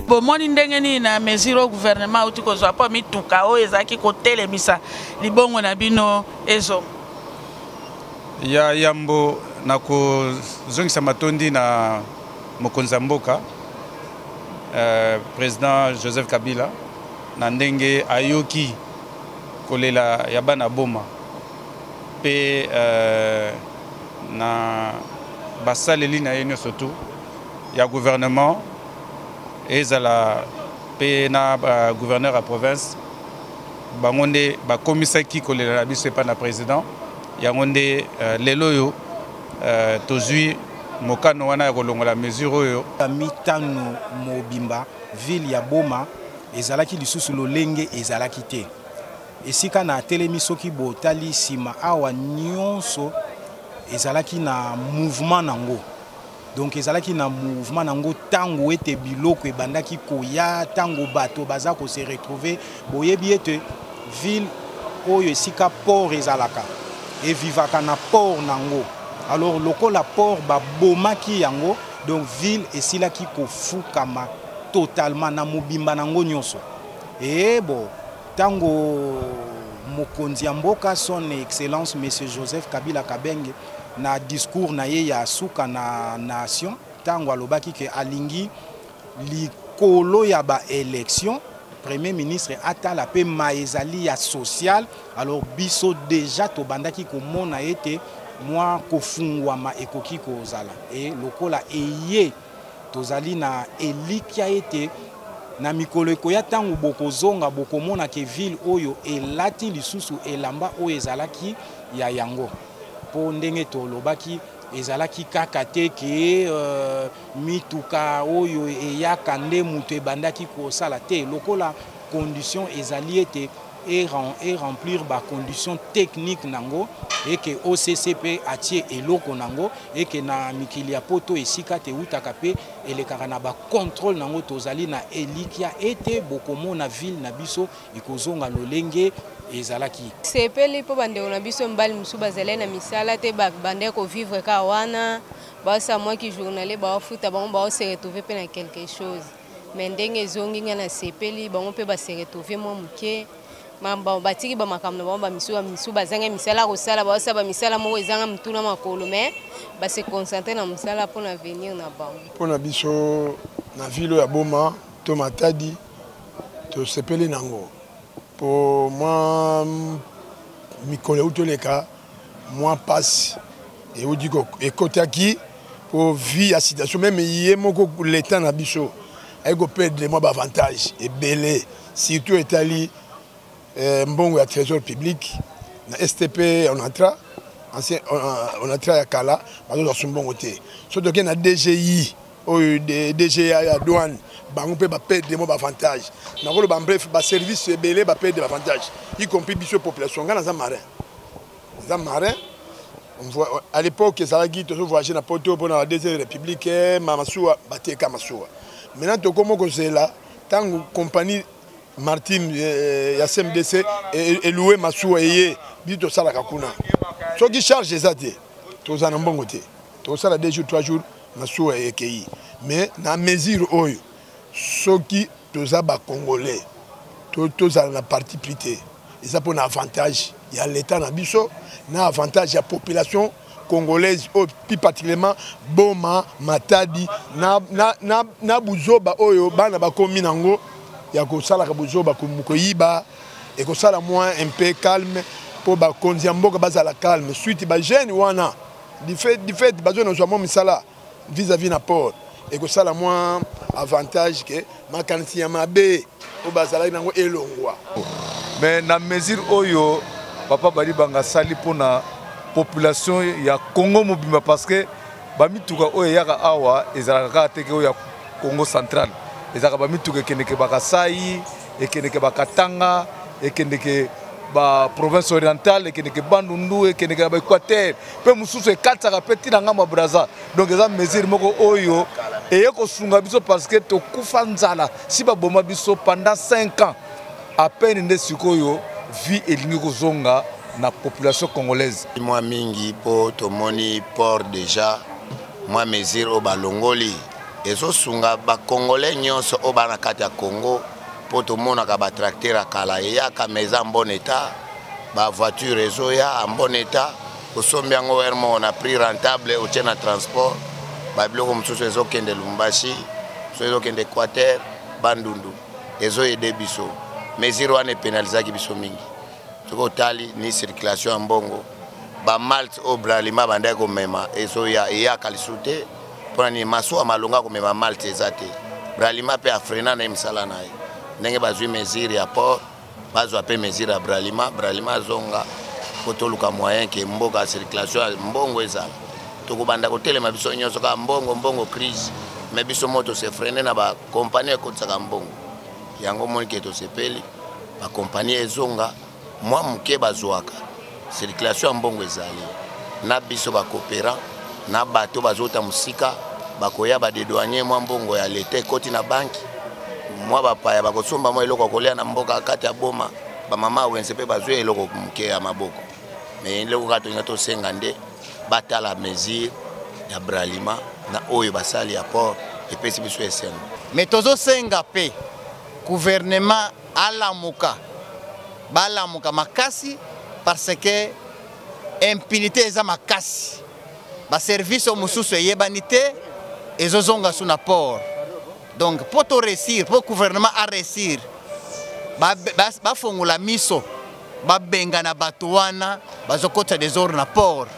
Bomoni ndenge nini na mesure oyo gouvernement auti kozwa mpo mituka oyo ezalaki kotelemisa libongo na bino ezonga? Ya yambo na kozongisa matondi na mokonzi ya mboka président Joseph Kabila na ndenge ayoki kolela ya bana Boma mpe na basaleli na ye nyonso tu ya gouvernement, ezala mpe na ba gouverneur ya province, bango nde bakomisaki kolela na biso epai na président. Yango nde lelo oyo tozwi mokano wana ya kolongola mesure oyo. 5 mobimba ville ya Boma ezalaki lisusu lolenge ezalaki te. Esika na atelemi, soki botali nsima awa, nyonso ezalaki na mouvement nango. Donc ezalaki na mouvement nango ntango ete biloko ebandaki koya, ntango bato baza kose retrouver. Boyebi ete ville oyo esika port ezalaka evivaka na port nango. Alors lokola port babomaki yango, donc ville esilaki kofukama totalement na mobimba nango nyonso. E bo ntango mokonzi ya mboka, Son Excellence Monsieur Joseph Kabila Kabenge, na discours na ye ya suka na nation, ntango alobaki ke alingi likolo ya baélection premier ministre atala mpe ma ezali ya social, alors biso déjà tobandaki komona ete mwa kofungwama ekoki kozala. E lokola eye tozali na elikya ete na mikolo ekoya, ntango bokozonga, bokomona ke ville oyo elati lisusu elamba oyo ezalaki ya yango. Mpo ndenge tolobaki, ezalaki kaka te ke mituka oyo eyaka nde moto ebandaki kosala te. Lokola condition ezali ete e remplir bacondition technique nango, eke OCC mpe atie eloko nango, eke na mikili ya poto esika te eutaka mpe elekaka na bacontrôle nango, tozali na elikya ete bokomona ville na biso ekozonga lolenge ezalaki. Sepeli mpo bandeko na biso mibali mosusu bazali na misala te, bandeki kovivre kaka wana, baosala mwaki journalier, baofuta bango, baose retrouver mpe na quelque chose. Mais ndenge ezongi, ngai nasepeli, bango mpe base retrouver mwa moke. Batiki bamakambo na bango, bamisu bamisu bazanga misala kosala, baosala bamisala moko ezanga mituna makolo, mais base concentrer na mosala mpona avenir na bango. Mpona biso na ville oyo ya Boma to Matadi, tosepeli nango mpo mwa mikolo euti oleka, mwa mpasi euti ekotaki mpo vie ya situation. Même ye moko leta na biso ayi koperdre mwa baavantage ebele, surtout etali mbongo ya trésor public na STP Onatra, ancien Onatra ya kala, bazozwa su mbongo te. So tokei na DGI oyo, DGA ya douane, bango mpe baperdre mwa baavantage. Nakoloba bref, baservice ebele baperdre baavantage, y compris biso population. Ngai naza marin, naza marin. À l'époque ezalaki tozo voyage na poto mpona la deuxième république, masuwa bateka masuwa. Maintenant tokóma kozela ntango compagnie maritime ya CMDC elouer masuwa eye, biso tosalaka kuna. Soki charge eza te, tozala na mbongo te, tosala 2 jours, 3 jours, masuwa ekei. Mais na mesure oyo, soki toza bacongolais, tozala na parti pris te. Eza mpona avantage ya l'état na biso na avantage ya population congolaise oyo, plus particulièrement Boma, Matadi, na buzoba oyo bana bakomi nango ya kosalaka buzoba, koyiba, ekosala mwa un peu calme mpo bakonzi ya mboka bazala calme. Suite bajeune wana, du fait bazonazwa mwa misala vis-à-vis na port. Ekosala mwa avantage ke makanisi ya mabe oyo bazalaki nango elongwa. Mais na mesure oyo papa Badibanga asali mpona population ya Congo mobimba, parce que bamituka oyo eyaka awa ezalaka kaka teke oyo ya Congo central, ezalaka bamituka ekendeke Bakasai, ekendeke Bakatanga, ekendeke baprovince orientale, ekendeke Bandundu, ekendeke na baéquateur, mpe mosusu ekatisaka mpe ntina ngambo ya Braza. Donc eza mesure moko oyo eye kosunga biso, parce que tokufa nzala, si baboma biso pendant 5 ans à peine, nde sikoyo vie elingi kozonga na population congolaise. Mwa mingi mpo tomoni port déjà, mwa mesure oyo balongoli ezosunga bacongolais nyonso oyo baa na kati ya Congo, mpo tomonaka batracteur ya kala eyaka, mais eza en bon état, bavoiture ezoya en bon état, osombi yango heure moko na prix rentable, otie na transport, babiloko mosusu ezokende Lubumbashi, mosusu ezokende Équateur, Bandundu, ezoaider biso. Mesure wana epénalisaki biso mingi. Soki otali ni circulation ya mbongo, bamalt oyo Bralima bandaki komema ezoya, eyaka lisusu te. Mpona nini? Masuwa malonga komema malt eza te. Bralima mpe afreiner na ye mosala na ye. Ndenge bazwi mesure ya port, bazwa mpe mesure ya Bralima, Bralima azonga, mpo toluka moyen ke mboka circulation ya mbongo ezala. Tokobanda kotelema biso nyonso kaka mbongo, mbongo, crise, mais biso mo tose freiner na bakompani ekotisaka mbongo. Yango moni ke tosepeli bakompani ezonga mwa moke, bazwaka circulation ya mbongo ezali na biso bacoopérant na bato bazota mosika, bakoya badédouaner mwa mbongo ya leta ekoti na banki, mwa bapaya bakosomba mwa eloko ya kolia na mboka kati ya Boma, bamama wenze mpe bazwi eloko moke ya maboko. Mais eloko kaka tolinga tosenga nde batala mesure ya Bralima na oyo basali ya port, epesi biso esengo. Mais tozosenga mpe gouvernement alamuka, balamuka makasi, parce que impunité eza makasi. Baservice oyo mosusu eyebani te, ezozonga su na port. Donc mpo toréussir, mpo gouvernement aréussir, bafongola miso, babengana bato wana bazokotisa désordre na port.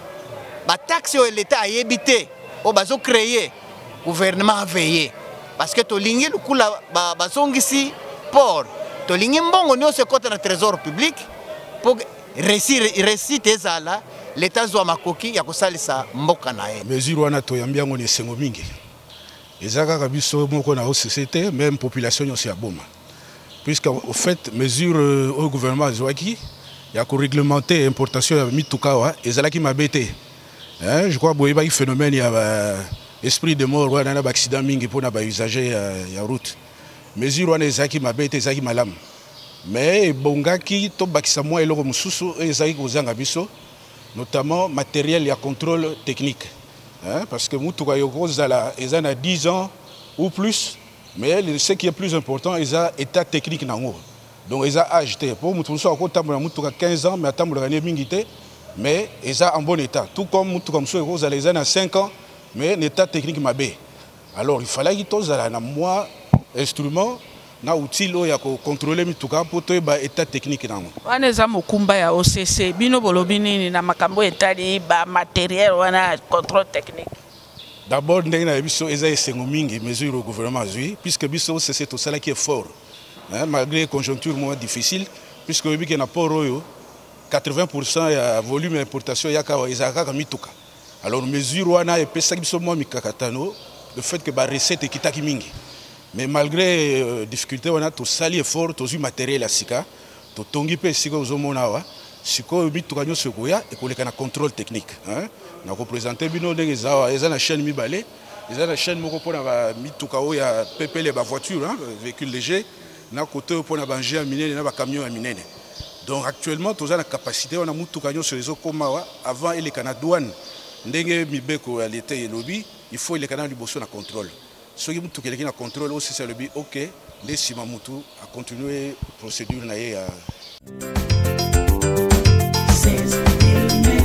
Bataxe oyo leta ayebi te oyo bazocréer, gouvernement aveiller, parce que tolingi lukula bazongisi port, tolingi mbongo nyonso ekɔta na trésor public mpo réussite ezala, leta azwa makoki ya kosalisa mboka na ye. Mesure wana toyambi yango na esengo mingi. Eza kaka biso moko na OCC te, même population nyonso ya Boma, puisque au fait mesure oyo gouvernement azwaki ya koréglementer importation ya mituka awa ezalaki mabe te. Je crois boyebaki phénomène ya esprit de mort wana na baaccident mingi mpona bausager ya route. Mesure wana ezalaki mabe te, ezalaki malamu, mais ebongaki tobakisa mwa eloko mosusu oyo ezalaki kozanga biso, notamment matériel ya contrôle technique, hein, parce que mutuka yokozala eza na 10 ans ou plus, mais ce qui est plus important eza état technique nango. Donc eza âge te, po mutu mosusu akotambola mutuka 15 ans, mais atambolaka ne mingi te, mais eza en bon état, tout comme mutuka mosusu ekozala eza na 5 ans, mais na état technique mabe. Alors il fallaki tozala na mwa instrument na outil oyo ya kocontrôler mituka mpo toyeba état technique nango. Wana eza mokumba ya OCC. Bino bolobi nini na makambo etali bamatériel wana ya contrôle technique? D'abord, ndenge na biso eza esengo mingi mesure oyo gouvernement azwi, puisque biso OCC tosalaki effort, hein, malgré conjoncture moko difficile, puisque oyebi ke na port oyo 80 ya volume ya importation eyaka awa ezalaka kaka mituka. Alors mesure wana epesaki biso mwa mikakatano, le fait que barecette ekitaki mingi. Mais malgré difficulté wana, tosali effort, tozwi matériel ya sika, totongi mpe esika ozomona awa. Sikoyo mituka nyonso ekoya ekoleka na contrôle technique, hein? Nakoprésenter bino ndenge eza awa. Eza na chaîne mibale. Eza na chaîne moko mpona bamituka oyo ya pepele, bavoiture, hein, véhicule léger, na côté oyo mpona baengin ya minene na bacamion ya minene. Donc actuellement toza na capacité wana, mutuka nyonso ezokóma awa, avant eleka na douane, ndenge mibeko ya leta elobi, il faut eleka na liboso na contrôle. Soki mutuka eleki na contrôle, OCC alobi ok, nde nsima mutu acontinue procédure na ye ya 16.